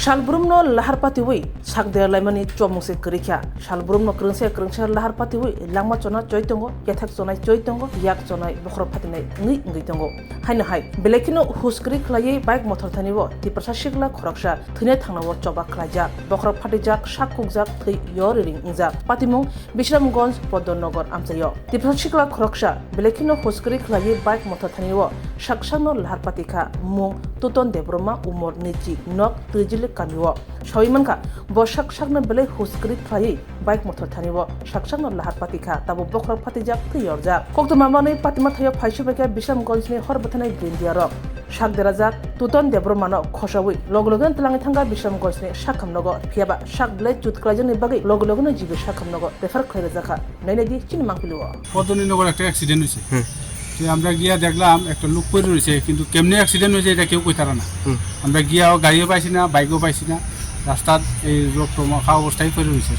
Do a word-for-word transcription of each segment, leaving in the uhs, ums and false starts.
Salbrumno lahar patiwi sak derlaimani chomung se kwrwi kha. Salbrumno kwrwngsa kwrwngsa lahar patiwi langma chona choi tongo, kethek chonai choi tongo, yak chonai bokhorok phatinai wngwi wngwi tongo. Haino hai, belai kheno hus kwrwi khlaiwi bike mothor thani o Tiprasa sikla khoroksa thwina thangnao choba khlaijak. Bokhorok phatijak, sak kukjak, thwi yor ring wngjak. Patimung Bisramganj Poddonogar amchaio. Tiprasa sikla khoroksa belai kheno hus kwrwi khlaiwi bike mothor thani o sak sakno lahar pati kha, mung Tuton Debbarma, umor nichi, nok Twijili kamio. Sawi mankha, bo sak sakno belai hus kwrwi khlaiwi bike mothor thani o sak sakno lahar pati kha, tabuk bokhorok phatijak, thwi yorjak. Koktwma manwi patima thaio phaisu bai kha Bisramganjni hor bwthanai Brindia rok. Sak derajak Tuton Debbarmano khosawi loge logeno twlangwi thangkha Bisramganjni sakham nogo, phiyaba sak belai chut kwlaijakni bagwi loge logeno G B sakham nogo refer khlai rwjak kha. Nainai di chini mangpili o. পদ্মনীনগর একটা অ্যাক্সিডেন্ট হয়েছে। হুম। তো আমরা গিয়া দেখলাম একটা লোক পড়ে রয়েছে, কিন্তু কেমনে অ্যাক্সিডেন্ট হয়েছে এটা কেউ কইতারা না। হুম। আমরা গিয়া ও গাড়িও পাইছি না, বাইকও পাইছি না, রাস্তার এই রোগ মাখা অবস্থায় পড়ে রয়েছে।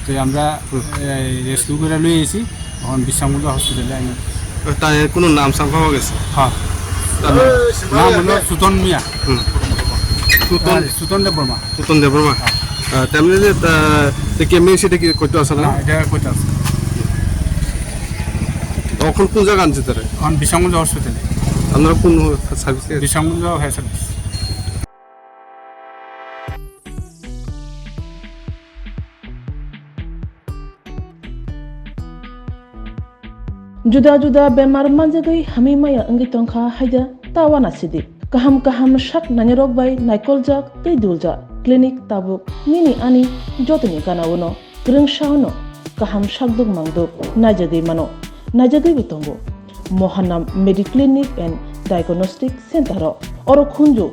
তো আমরা হুম। এই রেস্কিউ করে লই এসি, এখন বিশ্রামগঞ্জ হসপিটালে আনি। তাই কোনো নাম সাম পাওয়া গেছে? হ্যাঁ। তার নাম? নাম হলো সুতন মিয়া। হুম। সুতন? হ্যাঁ, সুতন দেববর্মা। সুতন দেববর্মা? হ্যাঁ। আহ, তেমনি যে, আহ, যে কেমনে সেটা কি করতে আসলে না, না? এটা করতে আসলে। এখন কোন জায়গা আনছে তারা? এখন বিশালগঞ্জ হসপিটালে। আপনারা কোন সার্ভিসে? বিশালগঞ্জ fire service. Juda juda bemar manjagwi hamwi maya wngwi tongkha haida ta uanasidi. Kaham kaham sak nainarok bai naikoljak tei duljak clinic tabuk nini ani jotoni gana-o no, kwrwngsa-o no kaham sakduk mangduk naijagwi mano, naijagwibo tongo. Mohanam Mediclinic and Diagnostic Center-o oro khunju,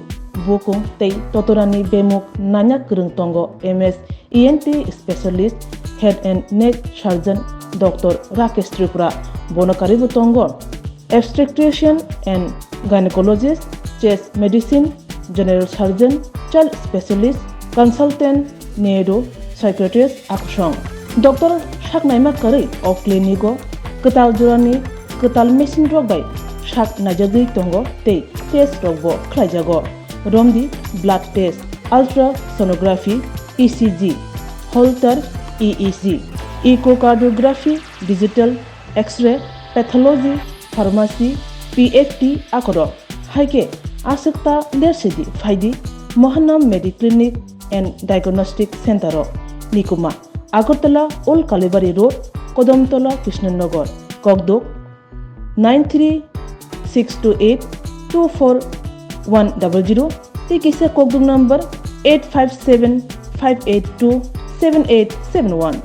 bukung tei totorani bemuk naina kwrwng tongo M S E N T specialist, head and neck surgeon Doctor Rakesh Tripura, bono karwibo tongo obstetrician and gynecologist, chest medicine, general surgeon, child specialist, consultant, neuro psychiatrist akusong. Doctor sak naima karwi o clinic-o kwtal jorani kwtal machine rok bai sak naijagwi tongo tei test rokbo khlaijago. Romdi blood test, ultrasonography, E C G, Holter E E G, echocardiography, digital X-ray, pathology, pharmacy, P F T akorok. Hai khe aswk ta lersidi phaidi Mohanam Mediclinic and Diagnostic Center-o. Nikuma, Agartala Old Kalibari Road, Kodamtola Krishnanagar, Kokduk, nine three six two eight two four one double zero, tei kisa kokduk number eight five seven five eight two seven eight seven one.